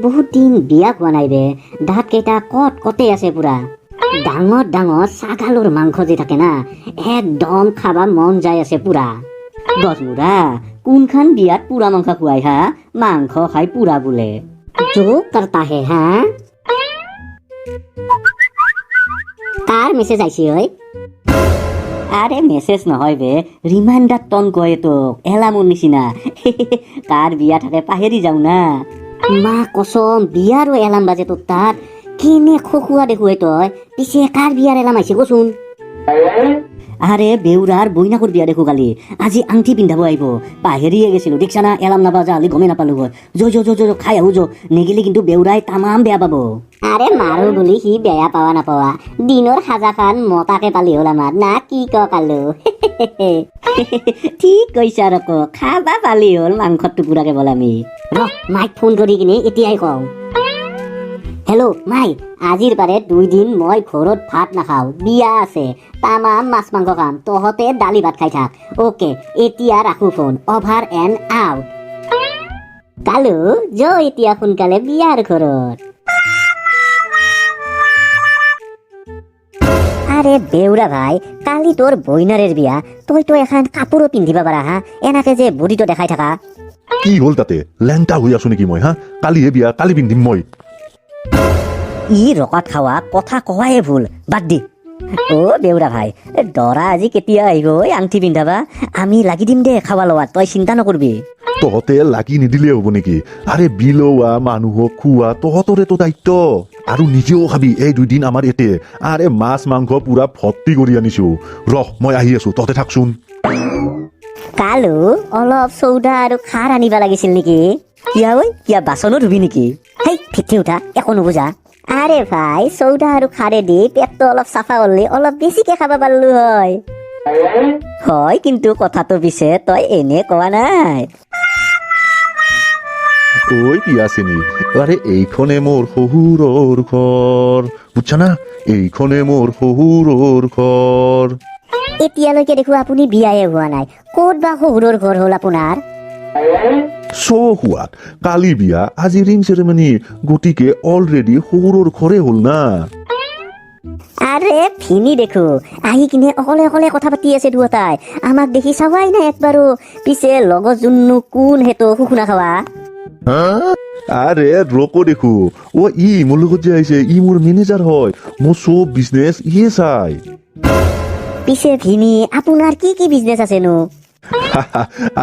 বহুত দিন বিয়া খোৱা নাই বে। দাঁত কেইটা কট কটে আছে পুৰা। ডাঙৰ ডাঙৰ ছাগালৰ মাংস যে থাকে না, একদম খাবা মন যায় আছে পুৰা। গছমূৰা, কোনখান বিয়াত পুৰা মাংস খুৱাই হা? মাংস খাই পুৰা বোলে। जोक करता है হা? কাৰ মেছেজ আহিছে ঐ? আৰে মেছেজ নহয় বে, ৰিমাইণ্ডাৰ টন কয় তোক, এলাৰ্মৰ নিচিনা। কাৰ বিয়া থাকে পাহেৰি যাওঁ না। মা কচম, বিয়াৰো এলাৰ্ম বাজে তোৰ তাত? কেনে খখুৱা দেখুৱাই তই। পিছে কাৰ বিয়াৰ এলাৰ্ম আহিছে কচোন? আৰে বেউৰাৰ বইনাকৰ বিয়া দেখো কালি, আজি আংঠি পিন্ধাব আহিব। পাহেৰিয়ে গৈছিলো দেখিছা না, এলাৰ্ম নাবাজা হ'লে গমেই নাপালো হয়। যো যো যো যো, খাই আহো যো, নেগিলি কিন্তু বেউৰাই তামাম বেয়া পাব। আৰে মাৰো বুলি সি বেয়া পাৱা নাপাৱা, দিনৰ সাজাখান মতাকে পালি হ'ল আমাৰ, না কি ক কালো? ঠিক কৈছা ৰক, খাবা পালি হ'ল মাংসৰ টুকুৰা কেৱল আমি। ৰ, মাইক ফোন কৰি কিনে এতিয়াই কওঁ। হেল্ল' মাই, আজিৰ পাৰে 2 দিন মই ঘৰত ভাত নাখাওঁ, বিয়া আছে, তামাম মাছ মাংস খাম, তহঁতে দালি ভাত খাই থাক। অ'কে, এতিয়া ৰাখো phone, over and out. Kalu যো এতিয়া সোনকালে বিয়াৰ ঘৰত। আৰে বেউৰা ভাই, কালি তোৰ বইনাৰেৰ বিয়া, তই তো এখন কাপোৰো পিন্ধিব পাৰা হা, এনেকে যে বডিটো দেখাই থাকা। কি হ'ল তাতে? লেংটা হৈ আছো নেকি মই হা? কালিহে বিয়া, কালি পিন্ধিম মই। ই ৰকাত খাৱা কথা কোৱায়ে ভুল, বাদ দি। অ' বেউৰা ভাই, এ দৰা আজি কেতিয়া আহিব ঐ আংঠি পিন্ধাবা? আমি লাগি দিম দে খাৱা লোৱাত, তই চিন্তা নকৰবি। তহঁতে লাগি নিদিলে হ'ব নেকি? আৰে বিলোৱা, মানুহক খোৱা তহঁতৰেতো দায়িত্ব। আৰু নিজেও খাবি এই 2 দিন আমাৰ ইয়াতে। আৰে মাছ মাংস পুৰা ভৰ্তি কৰি আনিছো। ৰহ, মই আহি আছো, তহঁতে থাকচোন। কালু, অলপ চৌদা আৰু খাৰ আনিবা লাগিছিল নেকি? কিয়া ঐ, কিয়া বাচনো ধুবি নেকি? হেই ফিঠি উঠা, একো নুবুজা। আৰে ভাই, চৌদা আৰু খাৰে দি পেটটো অলপ চাফা কৰিলে অলপ বেছিকে খাব পাৰিলো হয়। হয়, কিন্তু কথাটো পিছে তই এনে কোৱা নাই। ঐ পিয়াচিনী, আৰে এইখনে মোৰ শহুৰৰ ঘৰ, বুজছা না? এইখনে মোৰ শহুৰৰ ঘৰ। এতিয়ালৈকে দেখো আপুনি বিয়ায়ে হোৱা নাই, ক'ত বা শহুৰৰ ঘৰ হ'ল আপোনাৰ? সোৱাদ, কালি বিয়া, আজি ৰিং চেৰেমনি, গতিকে অলৰেডি শহুৰৰ ঘৰে হ'ল না। আৰে ভিনি দেখো আহি কিনে অকলে অকলে কথা পাতি আছে দুয়োটাই, আমাক দেখি চাৱাই নাই একবাৰো। পিছে লগত যোননো কোন সেইটো শুকুনা খাৱা? আৰে ৰকো দেখো, অ ই মোৰ লগত যে আহিছে ই মোৰ মেনেজাৰ হয়, মোৰ চব বিজনেছ ইয়ে চাই। পিছে ভিনি, আপোনাৰ কি কি বিজনেছ আছেনো?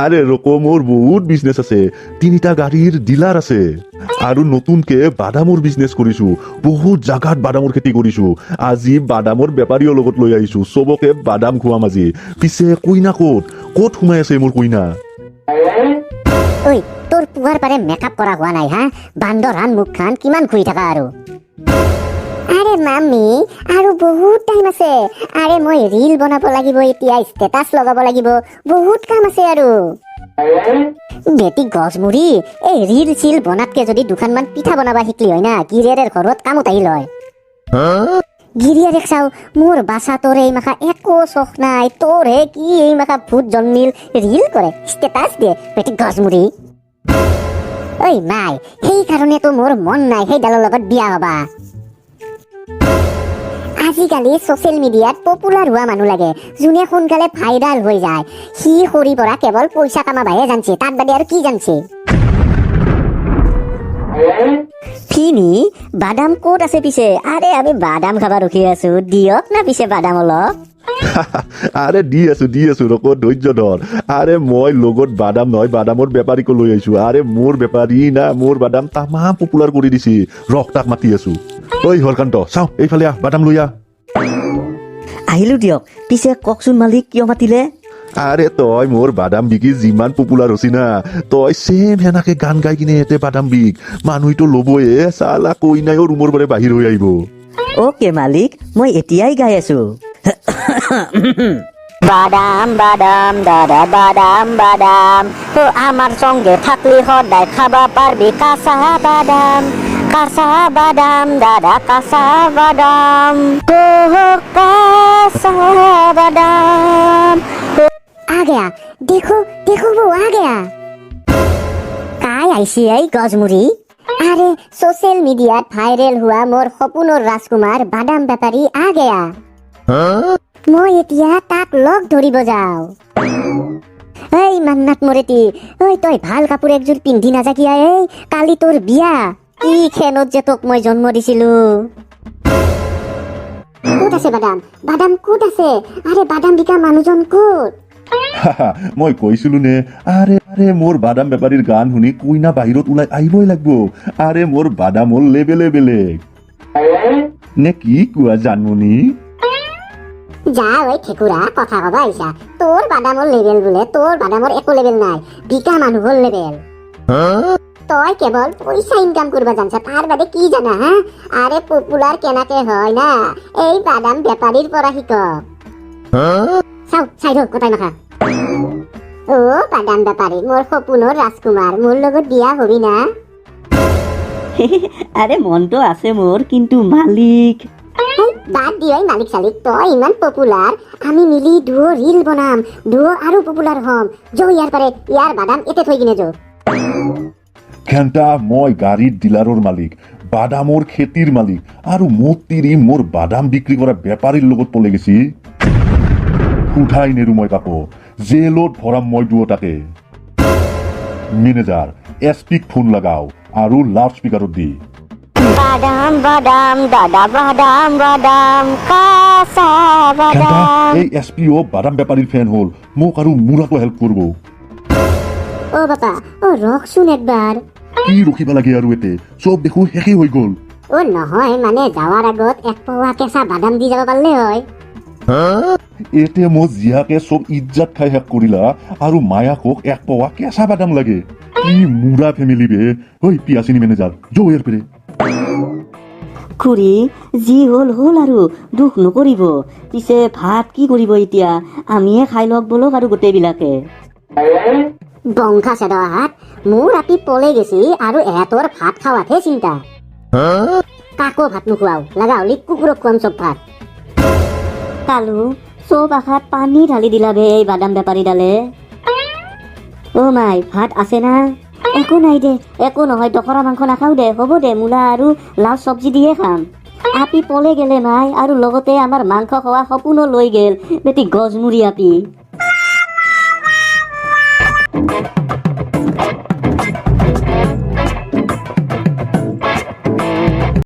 আৰে ৰকো, মোৰ বহুত বিজনেছ আছে। 3টা গাড়ীৰ ডিলাৰ আছে আৰু নতুনকে বাদামৰ বিজনেছ কৰিছো। বহুত জাগাত বাদামৰ খেতি কৰিছো। আজি বাদামৰ বেপাৰীও লগত লৈ আহিছো, চবকে বাদাম খুৱাম আজি। পিছে কইনা ক'ত ক'ত সোমাই আছে মোৰ কইনা? ঐ, তোৰ পুৱাৰ পাৰে মেকআপ কৰা হোৱা নাই হা? বান্দৰ হান মুখখান কিমান ঘূৰি থাকা আৰু। আৰে মাম্মি, আৰু বহুত টাইম আছে। আৰে মই ৰিল বনাব লাগিব এতিয়া, ষ্টেটাছ লগাব লাগিব, বহুত কাম আছে আৰু। বেটি গছমুৰি, এই ৰিল চিল বনাতকে যদি দুখনমান পিঠা বনাবা শিকলি হয় না, গিৰিয়েৰ ঘৰত কামত আহিল হয়। গিৰিয়েৰেক চাও, মোৰ বাচা তোৰ এই মাখা একো চখ নাই, তোৰহে কি এই মাখা ভূত জন্মিল, ৰিল কৰে, ষ্টেটাছ দিয়ে, বেটি গছমুৰি। ঐ মাই, সেইকাৰণেতো মোৰ মন নাই সেইডালৰ লগত বিয়া হবা। আজিকালি ছচিয়েল মিডিয়াত পপুলাৰ হোৱা মানুহ লাগে, যোনে সোনকালে ভাইৰাল হৈ যায়। সি সৰি পৰা কেৱল পইচা কামাবাহে জানছে, তাত বাদে আৰু কি জানছে? ফিনি, বাদাম ক'ত আছে পিছে? আৰে আমি বাদাম খাবা ৰখি আছো, দিয়ক না পিছে বাদাম অলপ। আৰে দি আছো, দি আছো, ৰকো, ধৈৰ্য ধৰ। আৰে মই লগত বাদাম নহয়, বাদামৰ বেপাৰীকো লৈ আহিছো। আৰে মোৰ বেপাৰী না, মোৰ বাদাম তামাম পপুলাৰ কৰি দিছি। ৰখ, তাক মাতি আছো। ঐ হৰকান্ত, চাওঁ এইফালে আহ, বাদাম লৈ আহ। আহিলো দিয়ক। পিছে কওকচোন মালিক, কিয় মাতিলে? আৰে তই মোৰ বাদাম বিকি যিমান পপুলাৰ হৈছি না, তই চেম সেনেকে গান গাই কিনে ইয়াতে বাদাম বিক, মানুহেতো ল'বয়ে। চালা কইনাইও ৰুমৰ পৰা বাহিৰ হৈ আহিব। অ'কে মালিক, মই এতিয়াই গাই আছো। বাদাম বাদাম দাদা বাদাম বাদাম, ও আমার সঙ্গে থাকলে সদায় খাবা পারবি কাঁচা বাদাম, কাঁচা বাদাম দাদা কাঁচা বাদাম, ও কাঁচা বাদাম। आ गया, देखो देखो, वो आ गया। কাই আইছি এই গজমুৰি? আৰে, ছ'চিয়েল মিডিয়াত ভাইৰেল হোৱা মোৰ সপোনৰ ৰাজকুমাৰ বাদাম বেপাৰী আ গয়া। মই এতিয়া তাক লগ ধৰিব যাওঁ। এই মান্নাত মৰেটি, ঐ, তই ভাল কাপোৰ একযোৰ পিন্ধি নাযা কিয়া? এই কালি তোৰ বিয়া। কি খেনত যে তোক মই জন্ম দিছিলো। ক'ত আছে বাদাম? বাদাম ক'ত আছে? আৰে, বাদাম বিকা মানুহজন ক'ত? মই কৈছিলো নে? আৰে আৰে, মোৰ বাদাম বেপাৰীৰ গান শুনি কইনা বাহিৰত ওলাই আহিবই লাগব। আৰে, মোৰ বাদামৰ লেবেলে বেলেগ নে কি কোৱা, জানমণি? যা ঐ ঠেকুৰা, কথা কবা আহিছা। তোৰ বাদামৰ লেবেল বোলে। তোৰ বাদামৰ একো লেবেল নাই, বিকা মানুহৰ লেবেল। তই কেৱল পইচা ইনকাম কৰিব জানছা, তাৰ বাদে কি জানা হা? আৰে, পপুলাৰ কেনেকে হয় না, এই বাদাম বেপাৰীৰ পৰা শিক। চাও, চাই ধৰ কটাই মাখা। অ বাদাম বেপাৰী, মোৰ সপোনৰ ৰাজকুমাৰ, মোৰ লগত বিয়া হবি না? আৰে, মনটো আছে মোৰ, কিন্তু মালিক। হেই, বাদ দি ঐ মালিক চালিক। তই ইমান পপুলাৰ, আমি মিলি দুয়ো ৰিল বনাম, দুয়ো আৰু পপুলাৰ হ'ম। যো ইয়াৰ পাৰে, ইয়াৰ বাদাম এতে থৈ কিনে যো। ঘেণ্টা, মই গাড়ীৰ ডিলাৰৰ মালিক, বাদামৰ খেতিৰ মালিক আৰু মোৰ তিৰি মোৰ বাদাম বিক্ৰী কৰা বেপাৰীৰ লগত পলাই গেছি। সোধাই নেৰো মই কাকো, জেলত ভৰাম মই দুয়োটাকে। মেনেজাৰ, এছ পিক ফোন লগাও আৰু লাউড স্পীকাৰত দি। বাদাম বাদাম দাদা, বাদাম বাদাম, কাঁচা। ঘেণ্টা, এই এছ পিও বাদাম বেপাৰীৰ ফেন হ'ল। মোক আৰু মূৰাটো হেল্প কৰিব। অ বাপা, অ ৰখচোন একবাৰ। কি ৰখিব লাগে আৰু? এতে চব দেখো শেষেই হৈ গ'ল। অ নহয়, মানে যাৱাৰ আগত এক পোৱা কেঁচা বাদাম দি যাব পাৰিলে হয়। এতে মোৰ জীয়াকে চব ইজ্জাত খাই শেষ কৰিলা আৰু মায়াকক এক পোৱা কেঁচা বাদাম লাগে। কি মূৰা ফেমিলি বে। ঐ পিয়াচিনী মেনেজাৰ, যৌ ইয়াৰ পেৰে। খুৰী, যি হ'ল হ'ল আৰু, দুখ নকৰিব। পিছে ভাত কি কৰিব এতিয়া? আমিয়ে খাই লওক ব'লক আৰু গোটেইবিলাকে। বংশা চেদহাত, মোৰ আপি পলে গেছি আৰু এহঁতৰ ভাত খাৱাতহে চিন্তা। কাকো ভাত নোখোৱাও, লাগা হলি কুকুৰক খুৱাম চব ভাত। কালু, চব আশাত পানী ঢালি দিলা বে এই বাদাম বেপাৰীডালে। অ' মাই, ভাত আছে না? একো নাই দে, একো নহয়। দখৰা মাংস নাখাওঁ দে, হ'ব দে, মূলা আৰু লাও চব্জি দিয়ে খাম। আপি পলে গেলে মাই, আৰু লগতে আমাৰ মাংস খোৱা সপোনো লৈ গেল। বেটি গজমুৰি আপি।